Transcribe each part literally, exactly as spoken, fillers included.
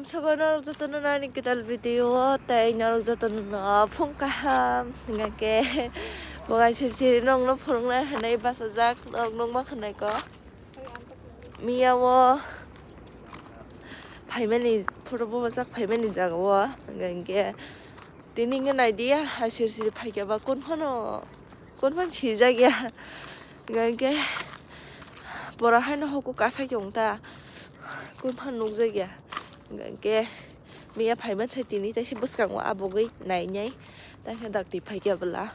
Sugo norok jotono nani kwtal video o, tei norok jotono no phung kaham. Hingkha khe bo kaisa siri nongno phunuknai hinwi bachajak, norok nukma khwnai kho. Miya o phaimani, photo bubajak phaimani jaga o, hingkha khe tini hingkhe nai di, hai siri siri phaikha ba kun phano, kun phano sijak ya. Hingkha khe pora haino hoko kasai tong ta, kun phano nukjak ya. Hingkha khe miya phaiman sai tini taisa bwskango abogwi nainai, taisa dakti phaikha bwla.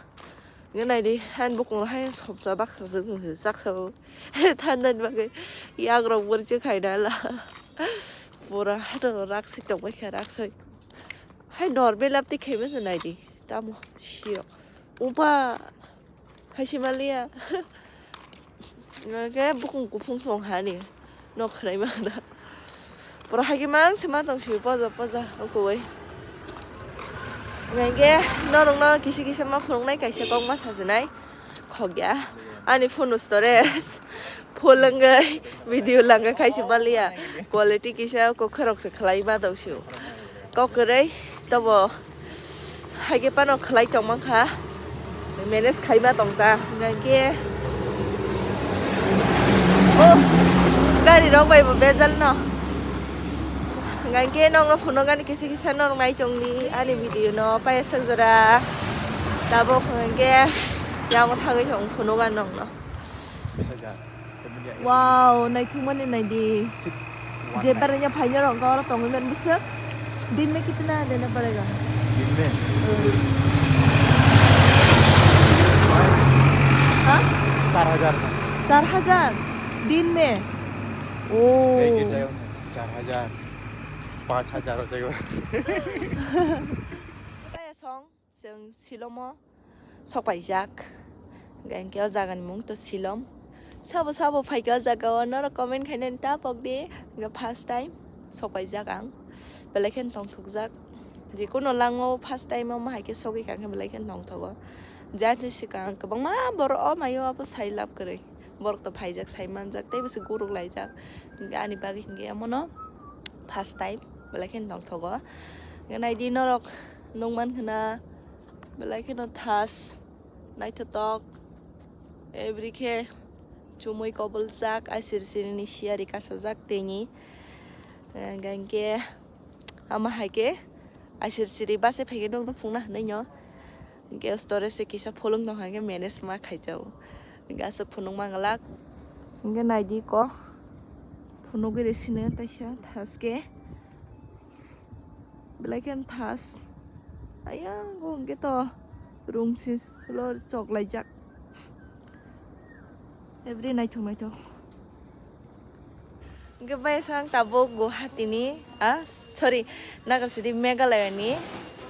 Hingkhe nai di, haino bukung hai somsa baksa se chaksa o. Thandani bagwi yagrok borjak hai dala. Pura haino raksai tongbai kha, raksai. Hai normal apni khaima se nai di. Tamo sio. Uba. Hai si maliya. Hingkhe bukung kuphung song hani. Nok khwnai ma da. Pura hai khe mang se ma tong sio poja poja. Okowai. Hingkhe norokno kisa kisa ma phunuknai kaisa kok ma sajwnai. Khokya. Ani phone storage full wngwi video langkha khai se baliya. Quality kisa kokhorok se khlai ma tong sio. Kok kwrwi tobo hai khe phano khlai tong mankha. Manage khai ma tong ta. Hingkha khe o gari rok bai bo bejal no. Hingkha khe nokno phunukani kisa kisa norok nai tongdi ani video no paisak jora. Tabuk hingkha khe yango thangwi tong phunukani nokno. Wow, naithokmani naidi. Je baranya phaina rok oro tongwi man bwswk. Din mein kitna dena padega? दिन में Ha? चार हज़ार। चार हज़ार दिन में? Oh. एक गिर जाएगा चार हज़ार, पाँच हज़ार हो जाएगा। Song, chwng Silomo sokpaijak. Hingkhe o jagani mung to Silom. Sabo sabo phaikha o jaga o, norok comment khainani ta pokdi. Hingkhe first time sokpaijak ang. Belai kheno tongthokjak. Jikunu lango first time o ma hai khe sogwi kha hingkhe belai kheno tongthogo. Jani swkang kwbangma borok o maio abo sai lab kwrwi. Borok to phaijak, sai manjak, tei bwswk guruk laijak. Hingkhe ani bagwi hingkhe omono first time belai kheno tongthogo. Hingkhe naidi norok nukman khna belai kheno thas, naithotok. Ebri khe chumui koboljak, aisir sirini siyari kasajak teini. Hingkhe ama hai khe aisir siri base phaikhe nokno phungna hwnwi no. Hingkhe storage se kisa phulung tongkha hingkhe manage ma khaijao. Hingkhe aswk phunuk manglak. Hingkhe naidi kok. Phunugwi rw sino taisa thaske. Belai khe thas. Ayang go hingkhe to rung si solo choklaijak. Every naithok naithok. Hingkhe bai sang tabuk Guwahati ni, ah, sorry, Nagasidi Meghalaya ni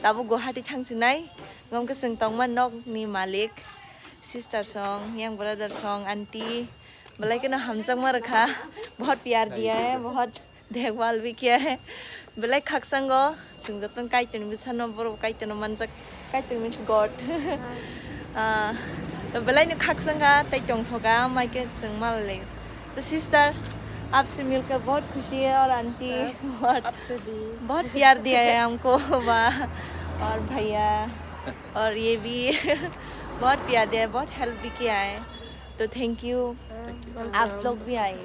tabuk Guwahati thangsinai. Ngom khe chwng tongma nok ni malik, sister song, yang brother song, aunty, belai kheno hamjakma rwkha, bahut pyar diya hai, bahut dekhbhal bhi kiya hai, belai khakchang o, chwng joto Kaitor ni bwsano, borok Kaitor no manjak, Kaitor means God. Ah, to belai no khakchang kha, tei tongthoka, mai khe chwng malai. तो सिस्टर, आपसे मिलकर बहुत खुशी है और आंटी बहुत, आपसे भी। बहुत प्यार दिया है हमको, वाह। और भैया, और ये भी बहुत प्यार दिया है, बहुत हेल्प भी किया है। तो थैंक यू। आप लोग भी आए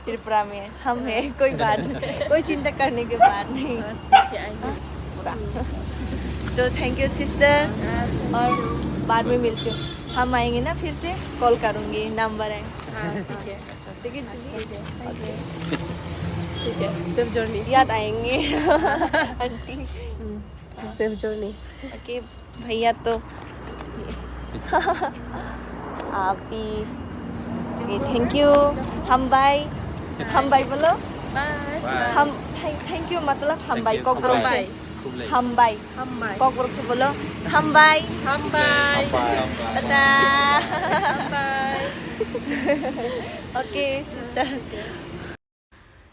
त्रिपुरा में, हम हैं, कोई बात नहीं, कोई चिंता करने की बात नहीं। पूरा। तो थैंक यू सिस्टर, और बाद में मिलते हैं। हम आएंगे ना फिर से, कॉल करूँगी, नंबर है। हाँ, ठीक है। ठीक है दीदी। ठीक है, thank you। ठीक है, safe journey। याद आएंगे आंटी। Safe journey. ओके भैया, तो आप भी, ये थैंक यू। हम बाय, हम बाय बोलो। बाय। हम थैंक, थैंक यू मतलब हम बाय कॉकरोच से। हम bye. Hambai। Kokborok se bolo, hambai। Hambai। Tata। Hambai। Okay, sister।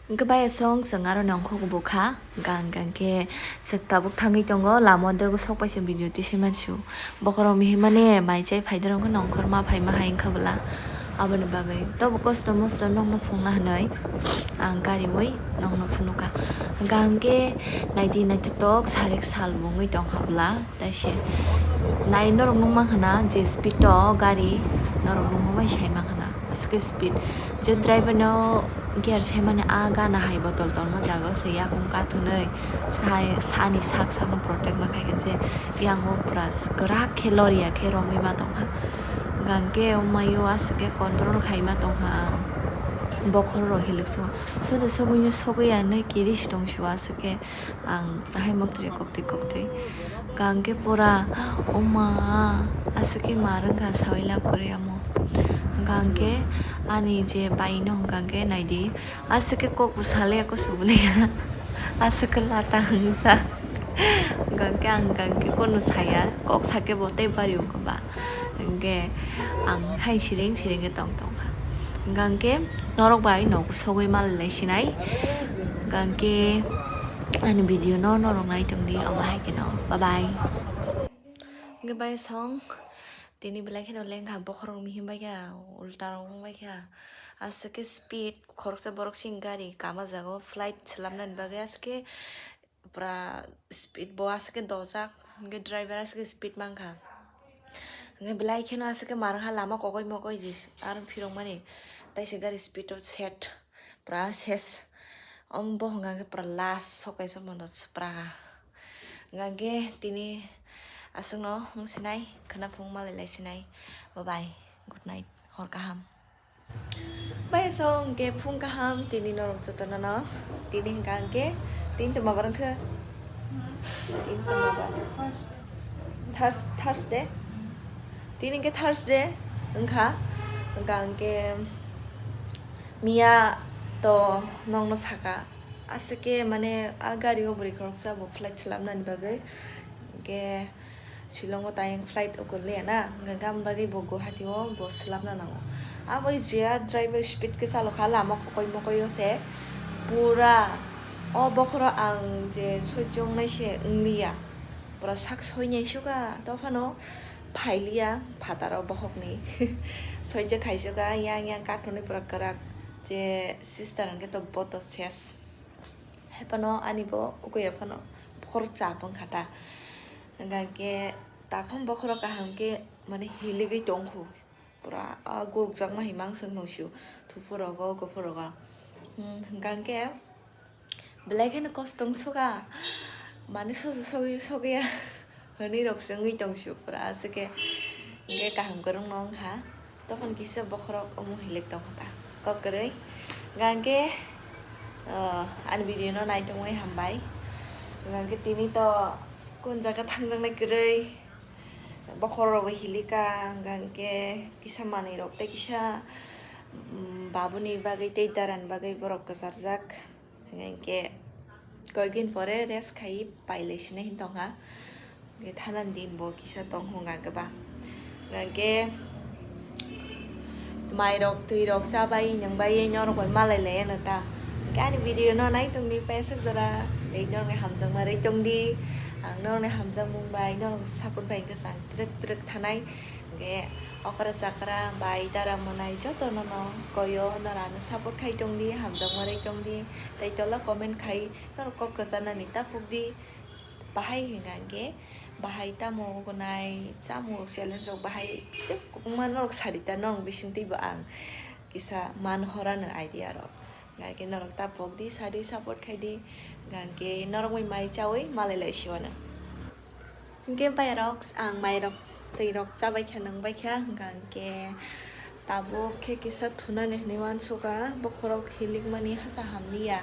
Hingke bai song chwng aro nongkhok bukha, gang gang khe chwng tabuk thangwi tongo, lama o dego sok paisa video tisi mansu. Bokhorok mihimani mai chai phaidorok wngkha nongkhor ma phaima hai wngkha bwla. Aboni bagwi tobo kosto mosto nokno phunukna hwnwi ang gariwi nokno phunukha. Hwnkhe naidi naithotok sarik sal bo wngwi tongkha bwla, taise nai norok nukmankha na je speed o gari, norok nukma bai saimankha na aswk speed. Je driver no gear saimani a gana hai botol tongma jaga o se yakung kathunwi sai sani sak sakno protect ma khaikha je yango pura kwrak khe loriya khe romwi ma tongkha. Hwnkhe omaio aswk khe control khaima tongkha ang. Bokhorok hilik sua. Soda sogwino sogwi anai kiris tong sua aswk khe ang rahai moktre koktwi koktwi. Hwnkhe pura oma aswk khe mar wngkha sawi lab kwrwi amo. Hwnkhe ani je bai no hwnkhe naidi aswk khe kok bo salai ako subulai aswk khe lata wngsa. Hwnkhe ang hwnkhe kono saya kok sakhe bo tei bari wngkha ba. Hwnkhe ang hai siring siring khe tong tongkha. Hwnkhe norok bai nogo sogwi malai sinai. Hwnkhe ani video no norok nai tongdi omo hai kheno. Bye bye. Hwnkhe bai song tini belai kheno lengkha bokhorok mihim bai kha ulta rok wng bai kha. Aswk khe speed khoroksa borok sing gari kama jago flight swlamnani bagwi aswk khe pura speed bo aswk khe dojak, hwnkhe driver aswk khe speed mankha. Hwnkhe belai kheno aswk khe mar wngkha lama kokoi mokoi je aro phirokmani, taise gari speed o set pura ses. Ong bo hwnka khe pura last sokai somono swpra. Hwnkhe tini aswkno wng sinai, khwnaphung malai lai sinai. Bye bye, good night, hor kaham. Bai so hwnkhe phung kaham tini norok jotono no. Tini hwnkha hwnkhe tini tongma bar wngkha. Tini tongma bar. Thurs-, Thursday. Tini hwnkhe Thursday wngkha. Hwnkha hwnkhe miya to nokno saka. Aswk khe mane a gari o bwrwi khoroksa bo flight swlamnani bagwi. Hwnkhe Shillong o tayang flight o kwrwya na, hwnkhe aboni bagwi bo Guwahati o bo swlamna nango. Abo je driver speed khe chalokha lama kokoi mokoi o se pura o bokhoro ang je sojjo wngnai se wngliya, pura sak soinai suka tophano phailiya phataro bokhokni sojjo khaisuka yang yang kathoni pura kwrak je sister hwnkhe to boto ses. Haipano ani bo ukuya phano bokhorok chap wngkha ta. Hwnkha hwnkhe takhum bokhorok kaham khe mane hiligwi tongkhu. Pura a gurukjakma himang swk nungsio thuphur rogo kuphur rogo. Hmm, hwnkha hwnkhe belai kheno kosto wngsuka. Mane soso sogwi sogwi ya. Hwnwi rok se wngwi tong sio pura aswk khe. Hwnkhe kaham kwrwng no wngkha. Tokon kisa bokhorok omo hilik tongkha ta. Kok kwrwi. Hwnkhe, ah, ani video no nai tongwi hambai. Hwnkhe tini to kun jaga thangjaknai kwrwi. Bokhorok rok bo hilika. Hwnkhe kisa manwi rok tei kisa, mm, babuni bagwi tei darani bagwi borok kwcharjak. Hwnkhe koikdin pore rest khai pailai sinai hin tongkha. Hwnkhe thanani din bo kisa tong hwnka khe ba. Hwnkhe mairok twirok chabai nungbai norok bai malai lai ano ta. Hwnkhe ani video no nai tongdi paisuk jora. Tei norokni hamjakma rwi tongdi. Ang norokni hamjakmung bai norok support bai hwnkhe chwng twrwk twrwk thanai. Hwnkhe okra chakra bai dara mwnai jotono no koyo norano support khai tongdi, hamjakma rwi tongdi. Tei tola comment khai norok kok kwchanani ta pukdi. Bahai hwnka hwnkhe bahai tamo gonai chamung rok challenge rok bahai tei kwbangma norok sadi ta norok bising tei bo ang kisa man horano idea rok. Hwnkhe norok ta pokdi sadi support khaidi. Hwnkhe norok bai mai chawi malai lai siwano. Hwnkhe bayarok ang mairok twirok chabaikha nungbaikha hwnkha hwnkhe tabuk khe kisa thunani hinwi uansukha bokhorok hilikmani hasa hamliya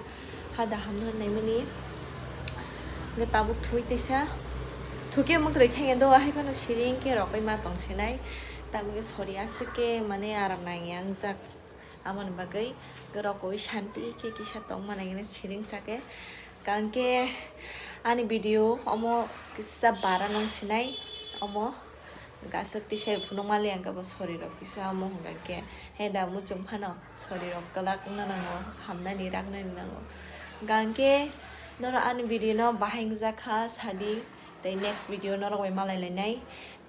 hada hamno hinnaimani hwnkhe tabuk thwi tisa thukhe mwkhwrwi thangya do haiphano siring khe rokoi ma tongsinai tamokhe sori aswk khe mane aram nangya wngjak. Amoni bagwi rokoi shanti khe kisa tongmani hwnwi siring sakhe. Hwnkhe ani video omo kisa bara nang sinai omo gaswk tisai phunukmali ang khe bo sori rok kisa omo hwnkhe he da muchung phano sori rok kwlak wngna nango hamnani raknani nango. Hwnkhe norok ani video no bahai wngjakha sadi tei next video norok bai malai lainai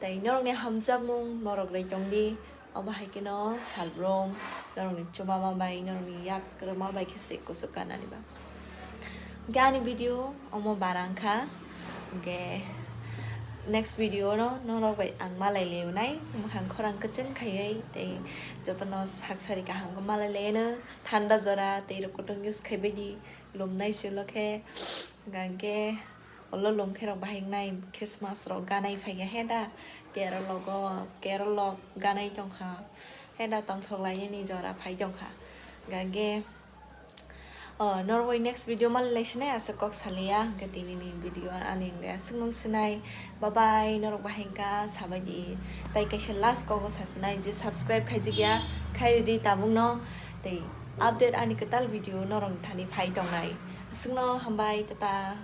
tei norokni hamjakmung norok rwi tongdi. Obo hai kheno salbrum norokni chubama bai, norokni yak rwma bai khe se kuchuk kanani ba. Hwnkhe ani video omo barang kha. Hwnkhe next video no norok bai ang malai leunai, mwkhang khorang kwchwng khaiwi tei jotono sak sari kaham khe malai leno, thanda jora tei rok kutung use khaibai di, lumnai se ulo khe. Hwnkhe ulo lum khe rok bahai wngnai, Christmas rok ganai phai kha he da, Kerala go, Kerala ganai tong kha he da, tongthok lai nini jora phai tong kha. Hwnkhe Oh, norok bai next video malai lai sinai aswk kok salia, hwnkhe tinini video ani hwnkhe aswk nung sinai. Bye bye, norok bahai wngkha sabai di. Tai kaisa last kok o sa sinai je subscribe khaijak ya, khai ridi tabuk no. Tei update ani kwtal video norok thani phai tongnai. Aswk no hambai, tata.